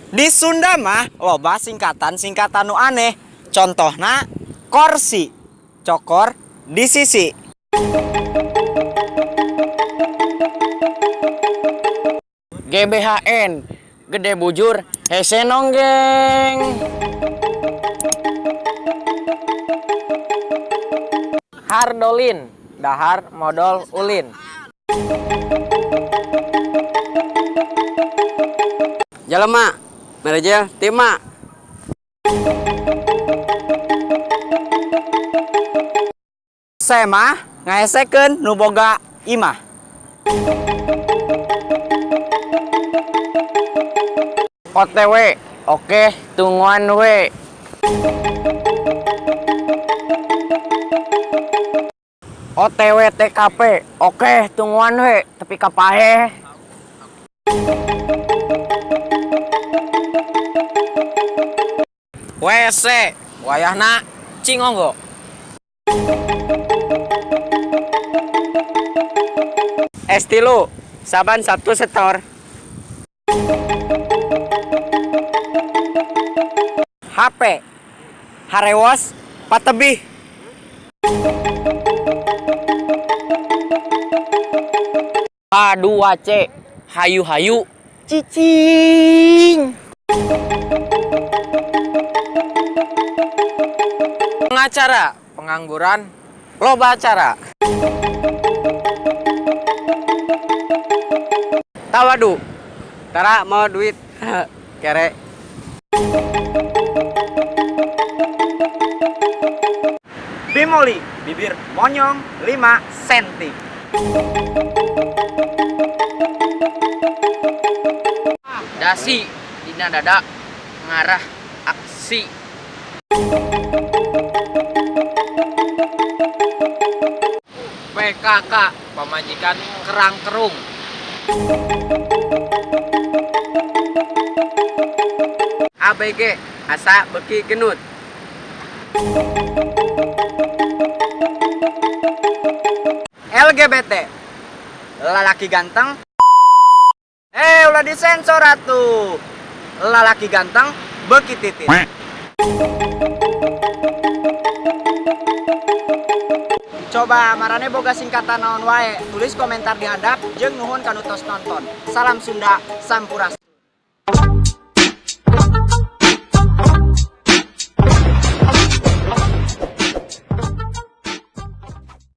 Di Sunda mah loba singkatan-singkatan nu aneh. Contohna korsi, cokor di sisi. GBHN, gede bujur hese nonggeng. Hardolin, dahar modal ulin. Jalema, merejel tima. Semah ngaesekeun nu boga imah. OTW, oke tungguan we. OTW TKP, oke tungguan we, tapi kapahe. WC, wayahna cingonggo. S3, saban Sabtu setor. HP, harewos patebih. H2C, hayu-hayu, cicing. Pengacara, pengangguran, loba acara. Tawadu, tara mau duit, kere. Bimoli, bibir monyong 5 senti. Dasi, dina dada, ngarah aksi. PKK, pamajikan kerang kerung. ABG, asa beki genut. LGBT, lalaki ganteng. Ulah disensor atuh. Lalaki ganteng beki titit. Coba marane boga singkatan naon wae, tulis komentar di handap jeung nuhun kanu tos nonton. Salam Sunda, sampurasun.